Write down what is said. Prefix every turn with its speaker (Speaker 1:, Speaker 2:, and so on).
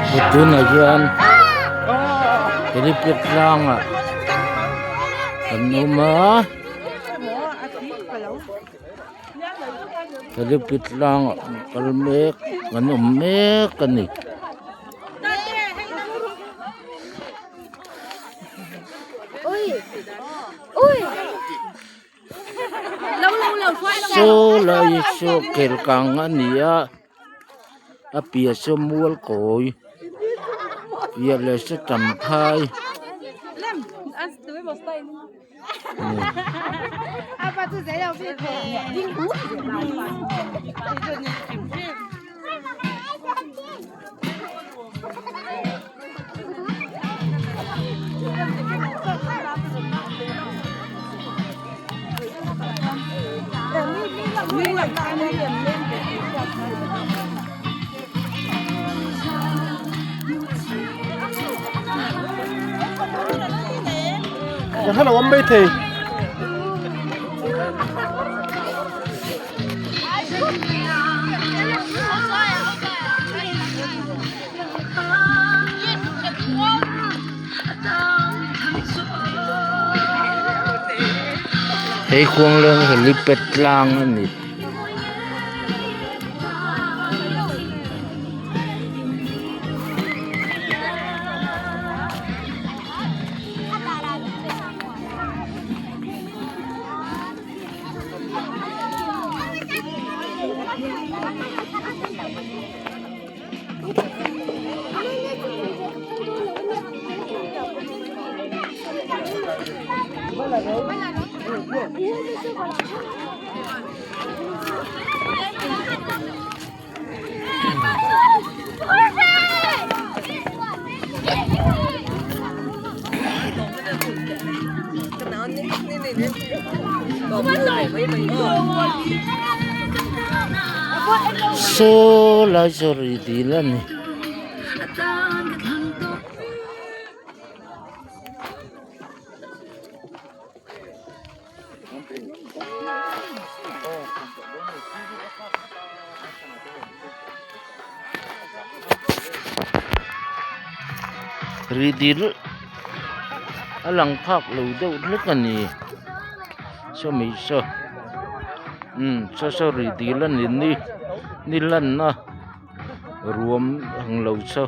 Speaker 1: Tunah hian helipad tlangah an awm a helipad tlangah an kal mek an awm mek a ni. Saw lai saw kel kang a ni a a piah saw mual kawi piah leh saw tam phai He khuangleng helipad tlang a ni. Saw lai saw ri dil a ni. Ri dil a lang phak lo deuh hlek a ni sawmi saw umm saw saw ri dil a ni ni ni lanna ruam ang lo saw.